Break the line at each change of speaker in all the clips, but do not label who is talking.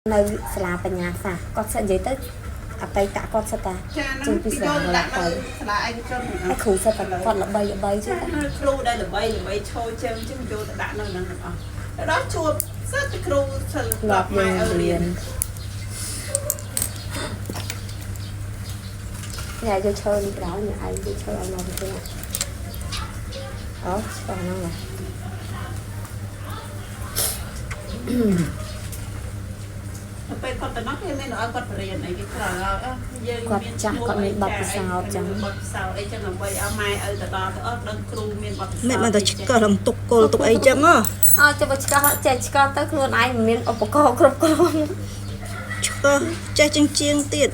នៅសាលាបញ្ញាសាស្ត្រគាត់សិតនិយាយទៅអតីតគាត់សិតតា
ចាហ្នឹង
ចេញពី
គេ
សាលា
យកដាក់
ទៅ
នៅសាលាឯកជនទាំងអ
ហើយ
ស់
គ្រូសិតតែគាត់ល្បីល្បីចឹង
ចា
តា
គ្រូដែលល្បីល្បីឈរជើងចឹងយកទៅដាក់នៅហ្នឹងទាំងអស់ទៅដល់ជួបសិតតែគ្រូសិល
ធ្លាប់យើងរៀនញ៉ាយកឈើនេះក្រោយញ៉ាឯងយកឈើឲ្យមកវិញអូឆ្កោះហ្នឹងណា
ទៅពេលគាត់ទៅនោះគេមានឲ្យគាត់បរៀនអីគេក្រោយឲ្យយើង
គាត់
មាន
ចាស់គាត់មានបទពិសោធន៍ចឹង
បទពិសោធន៍អីចឹងដើម្បីឲ្យម៉ែឪទៅដល់ទៅអត់ដឹងគ្រូមានបទពិសោធន៍
មិនបានតែឆ្កឹះឡើងទុកគល់ទុកអីចឹងហ៎
អើចុះបើឆ្កោះចេះឆ្កោះទៅខ្លួនឯងមិនមានឧបករណ៍គ្រប់គ្រាន់
ឆ្កឹះចេះជាងជាងទៀត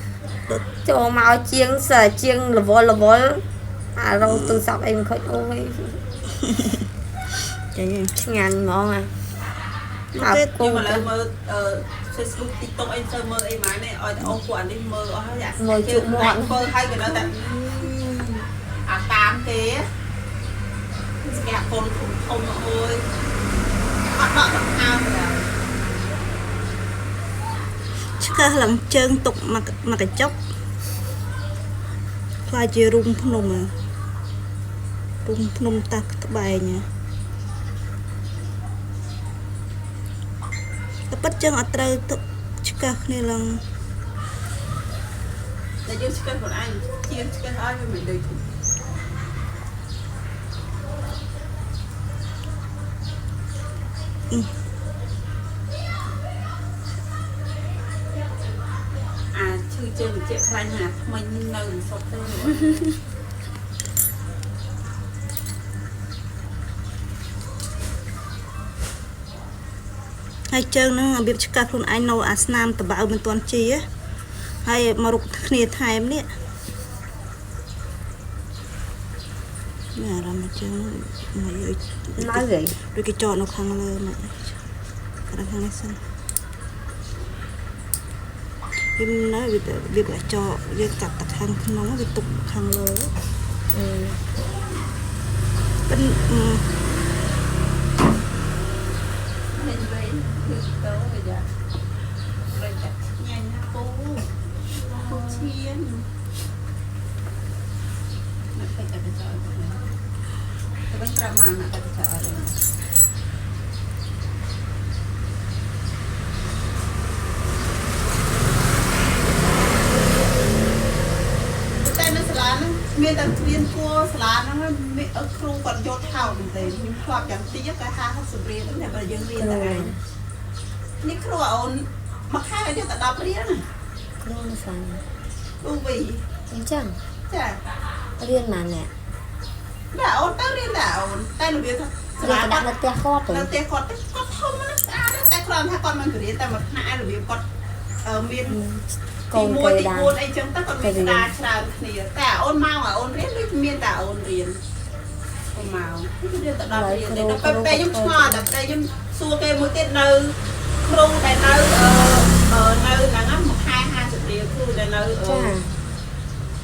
ចូលមកជាងសើជាងរវល់រវល់អារោទូរស័ព្ទអីមិនខូចអូយ
ចាញ់
ឆ្ងាញ់ហ្មងអា
គេ
គូ
ខ្ញុំឥឡូវមើលអឺ Facebook TikTok អីទៅមើលអីម៉ែនេះឲ្យតែអូសពួកអានេះមើលអស់ហើយអា
មើលជក់មាត់
ធ្វើឲ្យគេនៅតែអាតាមគេស្គាល់កូនធំធំអូយអត់ដកដង្ហើមដែរ
ឆ្កឹះឡើងជើងទុកមកមកកញ្ចុកខ្លាចជារូងភ្នំហ៎រូងភ្នំតាស់ក្បែងហ៎តែពិតចឹងអត់ត្រូវទុកឆ្កឹះគ្នាឡើង
តែយើងឆ្កឹះខ្លួនឯងជាងឆ្កឹះឲ្យវាមិនដូចគ្នាអាឈឺជើងត្រជាក់ខ្លាញ់ណាថ្មិញនៅមិនសុខទេ
ហើយជើងហ្នឹងរបៀបឆ្កឹះខ្លួនឯងនៅអាស្នាមតបៅមិនទាន់ជាហ៎ហើយមករកគ្នាថែមនេះមានអារម្មណ៍ជើងហ្នឹងមកយក
នៅហី
ដូចគេចតនៅខាងលើមកខាងខាងនេះសិនវាមិននៅវាវាក៏ចកយើងកាត់តែខាងក្នុងវាទុកខាងលើ
អឺ
ប៉ិនអឺ
វិញវិញគឺទៅវាយ៉ាដូចតែញ៉ាញ់ណាពូពូឈៀនណាក់ពេចអត់ទៅចោលទៅទៅវិញប្រាប់ម៉ាណាក់ទៅចោលអត់ទេតែនៅសាលាហ្នឹងមានតែរៀនគួរសាលាហ្នឹងមានគ្រូគាត់យកថោកមែនទេខ្ញុំធ្លាប់យ៉ាងតិចក៏50 60រៀលហ្នឹងតែបើយើងរៀនតែឯងនេះគ្រូអូនមួយខែយកតែ10រៀលណា
គ្រូនៅសាលា
គ្រូវី
អញ្ចឹង
ចា
រៀនណាអ្នក
តែអូនទៅរៀនតែអូនតែរបៀបថាសា
រៀន
លា
ទៅដាក់នៅផ្ទះគាត់ទៅ
នៅផ្ទះគាត់ទៅគាត់ធំណាស់ស្អាតណាស់តែគ្រាន់ថាគាត់មិនរៀនតែមួយថ្នាក់របៀបគាត់មានក
ូន
ទី1ទី
គេដែរ
4អីចឹងទៅគាត់មានស្ដារច្រើនគ្នាតែអូនមកអូនរៀនដូចមានតែអូនរៀនអូនមកគឺរៀនតែ10រៀនទេដល់ពេលខ្ញុំឆ្ងល់ដល់ពេលខ្ញុំសួរគេមួយទៀតនៅគ្រូដែលនៅអឺនៅហ្នឹងមួយខែ50រៀលគ្រូដែលនៅ
ចា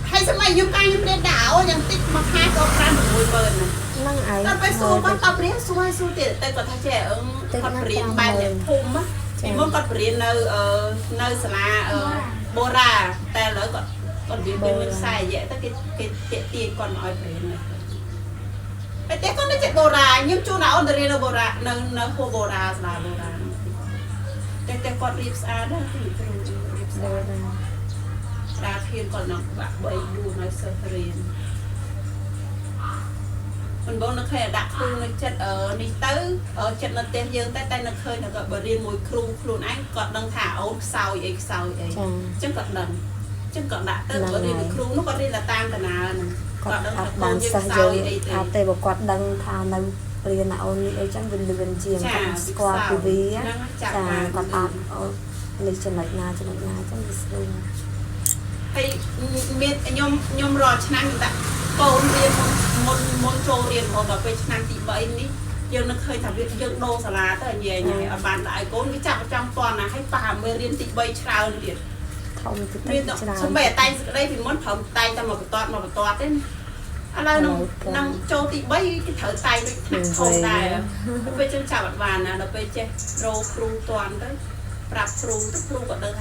ហើយសម័យខ្ញុំកាយខ្ញុំរៀនដាក់អូយ៉ាងតិចមួយខែក៏5 6ម៉ឺនណា
ហ្នឹងឯង
ដល់ពេលសួរគាត់តបរៀនសួរឲ្យសួរទៀតតែគាត់ថាចេះអឹងគាត់បរៀនបែបអ្នកភូមិពីមុនគាត់បរៀននៅនៅសាលាបូរ៉ាតែឥឡូវគាត់គាត់រៀនពីមួយខ្សែរយៈទៅគេគេទាក់ទាញគាត់មកឲ្យបរៀនតែតែគាត់នៅចិត្តបូរ៉ាខ្ញុំជួនអូនទៅរៀននៅបូរ៉ានៅនៅហួបូរ៉ាសាលាបូរ៉ាតែតែគាត់រៀបស្អាតណាស់គឺគ្រូរៀបស្អាត តាធានគាត់នឹងបាក់3 4ឲ្យសិស្សរៀនមិនបងនៅឃើញដាក់គ្រូនៅចិត្តនេះទៅចិត្តនៅផ្ទះយើងតែតែនៅឃើញតែគាត់បើរៀនមួយគ្រូខ្លួនឯងគាត់ដឹងថាអូនខ្សោយអីខ្សោយអីអញ្ចឹងគាត់ដឹងអញ្ចឹងគាត់ដាក់ទៅបើរៀនគ្រូនោះគាត់រៀនតែតាមកណាហ្នឹង
គាត់
គាត់ដឹង
អត់បា
ថាកូនយើង
នសិស្ស
ខ្សោ
យើង
យអីទេ
អត់ទេបើគាត់ដឹងថានៅរៀនណាអូននេះអីចឹងវាលឿនជាងគាត់ស្គាល់ពីវា
ហ្នឹង
ចា
ចាប់បាន
គាត់អត់អូនេះចំណុចណាចំណុចណាចឹងវាស្រួល
ហើយមានខ្ញុំខ្ញុំរាល់ឆ្នាំខ្ញុំដាក់កូនរៀនមុនមុនចូលរៀនរហូតដល់ពេលឆ្នាំទី3នេះយើងនឹកឃើញថាវាយើងដូរសាលាទៅញ៉ៃញ៉ៃអត់បានដាក់ឲ្យកូនវាចាប់ប្រចាំប៉ុនណាហើយប៉ាមើលរៀនទី3ច្រើនទៀត
ធំទៀត
មាន
ច្រើន
សំបីតែងសក្តីពីមុនព្រមតែងតែមកបន្ទាត់មកបន្ទាត់ទេឥឡូវនឹងនឹងចូលទី3គេត្រូវតែងដូចថ្នាក់ធំដែរពេលចឹងចាប់អត់បានណាដល់ពេលចេះរោគ្រូតាន់ទៅ ប្រាប់គ្រូទៅគ្រូក៏ដឹង។